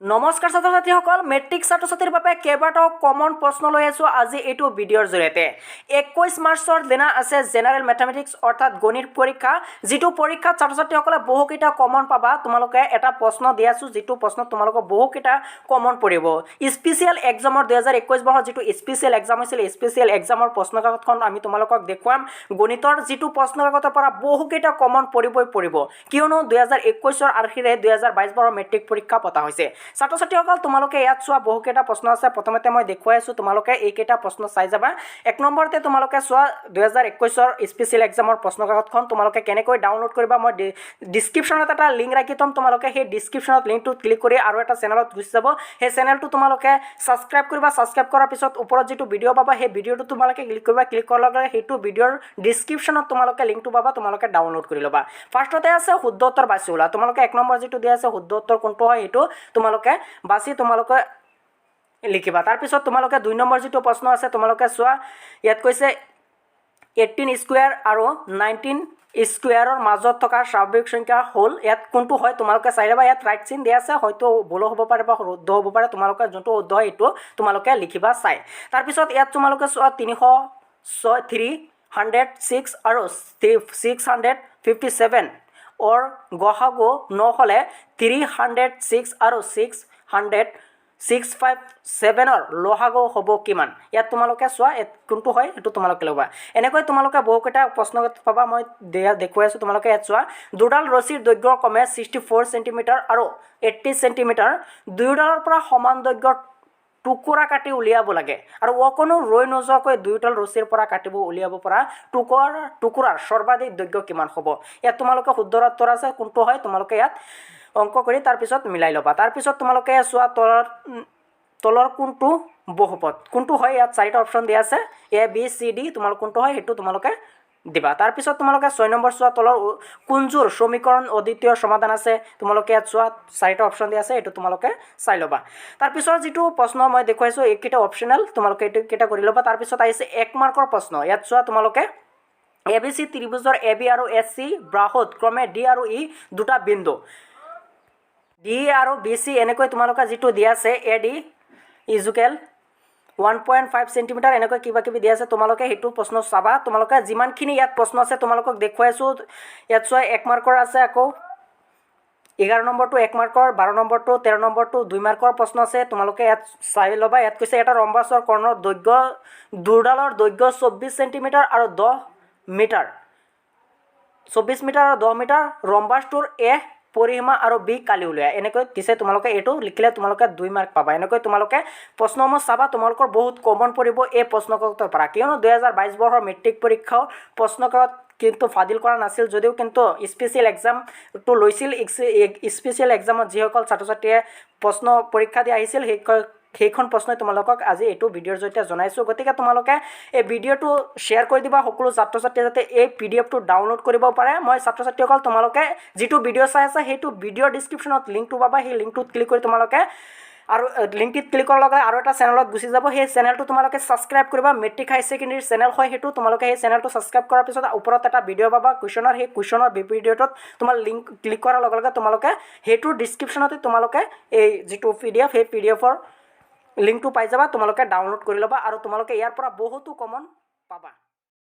নমস্কাৰ ছাত্ৰ ছাত্ৰীসকল, মেট্ৰিক ছাত্ৰ ছাত্ৰীৰ বাবে কেইবাটাও কমন প্ৰশ্ন লৈ আছোঁ আজি এইটো ভিডিঅ'ৰ জৰিয়তে। 21 মাৰ্চৰ দিনা আছে জেনেৰেল মেথামেটিক্স অৰ্থাৎ গণিত পৰীক্ষা, যিটো পৰীক্ষাত ছাত্ৰ ছাত্ৰীসকলে বহুকেইটা কমন পাবা। তোমালোকে এটা প্ৰশ্ন দি আছোঁ, যিটো প্ৰশ্নত তোমালোকৰ বহুকেইটা কমন পৰিব। স্পেচিয়েল এক্সামৰ 2021 বৰ্ষৰ যিটো স্পেচিয়েল এক্সাম হৈছিল, স্পেচিয়েল এক্সামৰ প্ৰশ্ন কাকতখন আমি তোমালোকক দেখুৱাম। গণিতৰ যিটো প্ৰশ্ন কাকতৰ পৰা বহুকেইটা কমন পৰিবই পৰিব, কিয়নো 2021ৰ আৰ্হিৰে 2022 বৰ্ষৰ মেট্ৰিক পৰীক্ষা পতা হৈছে। ছাত্ৰ ছাত্ৰীসকল, তোমালোকে ইয়াত চোৱা, বহুকেইটা প্ৰশ্ন আছে। প্ৰথমতে মই দেখুৱাই আছোঁ, তোমালোকে এইকেইটা প্ৰশ্ন চাই যাবা। এক নম্বৰতে তোমালোকে চোৱা, 2021ৰ স্পেচিয়েল এক্সামৰ প্ৰশ্ন কাকতখন তোমালোকে কেনেকৈ ডাউনলোড কৰিবা। মই ডিছক্ৰিপশ্যনত এটা লিংক ৰাখি থ'ম। তোমালোকে সেই ডিছক্ৰিপশ্যনত লিংকটোত ক্লিক কৰি আৰু এটা চেনেলত গুচি যাব। সেই চেনেলটো তোমালোকে ছাবস্ক্ৰাইব কৰিবা। ছাবস্ক্ৰাইব কৰাৰ পিছত ওপৰত যিটো ভিডিঅ' পাবা, সেই ভিডিঅ'টো তোমালোকে ক্লিক কৰিবা। ক্লিক কৰাৰ লগে লগে সেইটো ভিডিঅ'ৰ ডিছক্ৰিপশ্যনত তোমালোকে লিংকটো পাবা, তোমালোকে ডাউনলোড কৰি ল'বা। ফাৰ্ষ্টতে আছে শুদ্ধ উত্তৰ বাছি ওলোৱা। তোমালোকে এক নম্বৰ যিটো দিয়া আছে, শুদ্ধ উত্তৰ কোনটো হয়, সেইটো তোমালোকে বাছি তোমালোকে লিখিবা। তাৰপিছত তোমালোকে দুই নম্বৰ যিটো প্ৰশ্ন আছে, তোমালোকে চোৱা, ইয়াত কৈছে 18 স্কুৱেৰ আৰু 19 স্কুৱেৰৰ মাজত থকা স্বাভাৱিক সংখ্যা হ'ল। ইয়াত কোনটো হয়, তোমালোকে চাই ল'বা। ইয়াত ৰাইট চিন দিয়া আছে, হয়তো ভুলো হ'ব পাৰে বা শুদ্ধ হ'ব পাৰে। তোমালোকে যোনটো শুদ্ধ হয়, সেইটো তোমালোকে লিখিবা চাই। তাৰপিছত ইয়াত তোমালোকে চোৱা, 306, 306 আৰু 657 অৰ গসাগু 9 হ'লে 306 আৰু 606 657ৰ লসাগু হ'ব কিমান? ইয়াত তোমালোকে চোৱা, ইয়াত কোনটো হয়, সেইটো তোমালোকে ল'বা। এনেকৈ তোমালোকে বহুকেইটা প্ৰশ্ন পাবা, মই দেখুৱাই আছোঁ। তোমালোকে ইয়াত চোৱা, দুডাল ৰছীৰ দৈৰ্ঘ্য ক্ৰমে 64 চেণ্টিমিটাৰ আৰু 80 চেণ্টিমিটাৰ। দুয়োডালৰ পৰা সমান দৈৰ্ঘ্যৰ টুকুৰা কাটি উলিয়াব লাগে আৰু অকণো ৰৈ নোযোৱাকৈ দুয়োডাল ৰছীৰ পৰা কাটিব উলিয়াব পৰা টুকুৰাৰ সৰ্বাধিক দৈৰ্ঘ্য কিমান হ'ব? ইয়াত তোমালোকে শুদ্ধ উত্তৰ আছে, কোনটো হয়, তোমালোকে ইয়াত অংক কৰি তাৰপিছত মিলাই ল'বা। তাৰপিছত তোমালোকে চোৱা, তলৰ কোনটো বহুপদ কোনটো হয়? ইয়াত চাৰিটা অপশ্যন দিয়া আছে, এ, বি, চি, ডি। তোমালোক কোনটো হয়, সেইটো তোমালোকে দিবা। তাৰপিছত তোমালোকে ছয় নম্বৰ চোৱা, তলৰ কোনযোৰ সমীকৰণ অদ্বিতীয় সমাধান আছে? তোমালোকে ইয়াত চোৱা, চাৰিটা অপশ্যন দিয়া আছে, এইটো তোমালোকে চাই ল'বা। তাৰপিছত যিটো প্ৰশ্ন মই দেখুৱাইছোঁ, এইকেইটা অপশ্যনেল, তোমালোকে এইটো কেইটা কৰি ল'বা। তাৰপিছত আহিছে এক মাৰ্কৰ প্ৰশ্ন। ইয়াত চোৱা তোমালোকে, A B C ত্ৰিভুজৰ A B আৰু এ চি বাহুত ক্ৰমে ডি আৰু ই দুটা বিন্দু, ডি আৰু বি চি এনেকৈ তোমালোকে যিটো দিয়া আছে, AD is equal 1.5 centimeter, এনেকৈ কিবা কিবি দিয়া আছে। তোমালোকে সেইটো প্ৰশ্ন চাবা। তোমালোকে যিমানখিনি ইয়াত প্ৰশ্ন আছে, তোমালোকক দেখুৱাই আছোঁ। ইয়াত চোৱা, এক মাৰ্কৰ আছে, আকৌ 11 নম্বৰটো এক মাৰ্কৰ, 12 নম্বৰটো, 13 নম্বৰটো দুই মাৰ্কৰ প্ৰশ্ন আছে। তোমালোকে ইয়াত চাই ল'বা। ইয়াত কৈছে, এটা ৰম্বাছৰ কৰ্ণৰ দৈৰ্ঘ্য দুডালৰ দৈৰ্ঘ্য 24 চেণ্টিমিটাৰ আৰু 10 মিটাৰ, 24 মিটাৰ আৰু 10 মিটাৰ। ৰম্বাছটোৰ এ পৰিসীমা আৰু বি কালি উলিওৱা, এনেকৈ দিছে। তোমালোকে এইটো লিখিলে তোমালোকে দুই মাৰ্ক পাবা। এনেকৈ তোমালোকে প্ৰশ্নসমূহ চাবা, তোমালোকৰ বহুত কমন পৰিব এই প্ৰশ্নকাকতৰ পৰা, কিয়নো 2022 বৰ্ষৰ মেট্ৰিক পৰীক্ষাও প্ৰশ্নকাকত কিন্তু ফাদিল কৰা নাছিল যদিও কিন্তু স্পেচিয়েল এক্সামটো লৈছিল। স্পেচিয়েল এক্সামত যিসকল ছাত্ৰ ছাত্ৰীয়ে প্ৰশ্ন পৰীক্ষা দি আহিছিল, সেইখন প্ৰশ্নই তোমালোকক আজি এইটো ভিডিঅ'ৰ জৰিয়তে জনাইছোঁ। গতিকে তোমালোকে এই ভিডিঅ'টো শ্বেয়াৰ কৰি দিবা সকলো ছাত্ৰ ছাত্ৰীয়ে যাতে এই পিডিএফটো ডাউনলোড কৰিব পাৰে। মই ছাত্ৰ ছাত্ৰীসকল, তোমালোকে যিটো ভিডিঅ' চাই আছা, সেইটো ভিডিঅ'ৰ ডিছক্ৰিপশ্যনত লিংকটো পাবা। সেই লিংকটোত ক্লিক কৰি তোমালোকে আৰু লিংকটিত ক্লিক কৰাৰ লগে লগে আৰু এটা চেনেলত গুচি যাব। সেই চেনেলটো তোমালোকে ছাবস্ক্ৰাইব কৰিবা। মেট্ৰিক হাই ছেকেণ্ডেৰী চেনেল হয় সেইটো। তোমালোকে সেই চেনেলটো ছাবস্ক্ৰাইব কৰাৰ পিছত ওপৰত এটা ভিডিঅ' পাবা কুৱেশ্যনৰ। সেই কুৱেশ্যনৰ ভিডিঅ'টোত তোমাৰ লিংক ক্লিক কৰাৰ লগে লগে তোমালোকে সেইটোৰ ডিছক্ৰিপশ্যনতে তোমালোকে এই যিটো পিডিএফ, সেই পিডিএফৰ লিংকটো পাই যাবা। তোমালোকে ডাউনলোড কৰি ল'বা আৰু তোমালোকে ইয়াৰ পৰা বহুতো কমন পাবা।